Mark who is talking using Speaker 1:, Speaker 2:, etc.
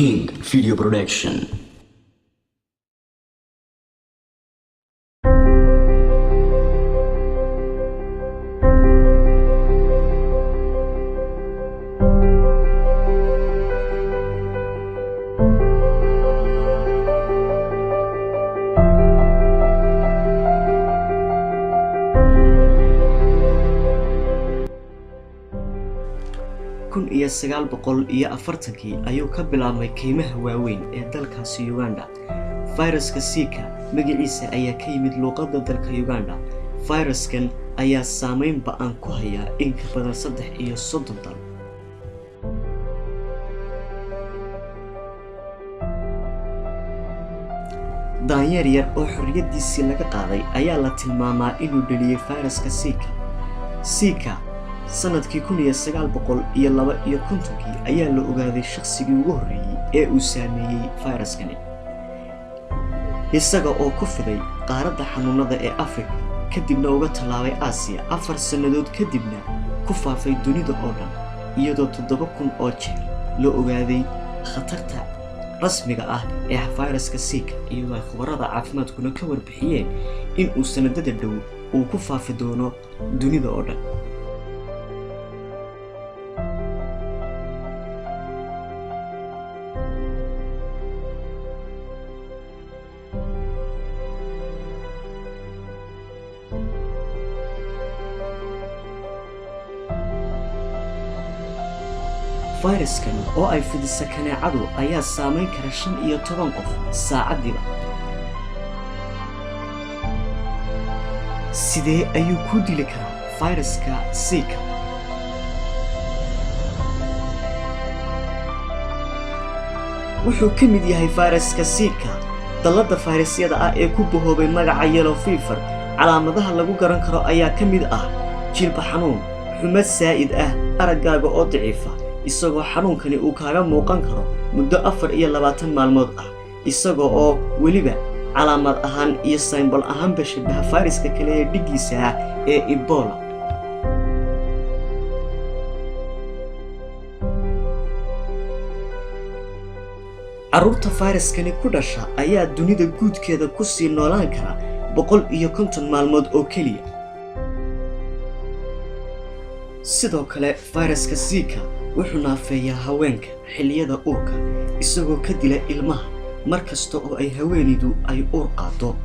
Speaker 1: King Video Production.
Speaker 2: 1940-kii ayuu ka bilaabmay kaymaha waaweyn ee dalkaasi Uganda. Fayraska Zika magaciisa ayaa ka yimid luuqadda dalka Uganda. Fayraskan ayaa saameyn ba'an ku haya in ka badan 33 dal. Daanyeer yar oo xorriyaddiisii laga qaaday ayaa la tilmaamaa inuu dhaliyey fayraska Zika. Zika sanadkii 1952-kii ayaa la ogaaday shaqsigii ugu horreeyey ee uu saameeyey fayraskani, isaga oo ku fiday qaaradda xanuunada ee Afrika, kadibna uga tallaabay Aasiya, 4 sannadood kadibna ku faafay dunida oo dhan, iyadoo 7000 oo jeer la ogaaday khatarta rasmiga ah ee fayraska Zika, iyadoo ay khubarada caafimaadkuna ka warbixiyeen in uu sanadada dhow uu ku faafi doono dunida oo dhan. Fayraskan oo ay fidisa kaneecadu ayaa saameyn kara 15 qof saacaddiiba. Sidee ayuu ku dili karaa fayraska Zika? Wuxuu ka mid yahay fayraska Zika dalladda fayrasyada ah ee ku bahoobay magaca yellow fever. Calaamadaha lagu garan karo ayaa ka mid ah jilba xanuun, xumad saa'id ah, araggaaga oo daciifa, isagoo xanuunkani uu kaaga muuqan karo muddo 24 maalmood ah, isagoo oo weliba calaamad ahaan iyo symbol ahaanba shabaha fayraska kale ee dhiggiisa ah ee Ebola. Carruurta fayraskani ku dhasha ayaa dunida guudkeeda ku sii noolaan kara 150 maalmood oo keliya. Sidoo kale fayraska Zika wuxuu naafeeyaa haweenka xilliyada uurka, isagoo ka dila ilmaha mar kasta oo ay haweenaydu ay uur qaado.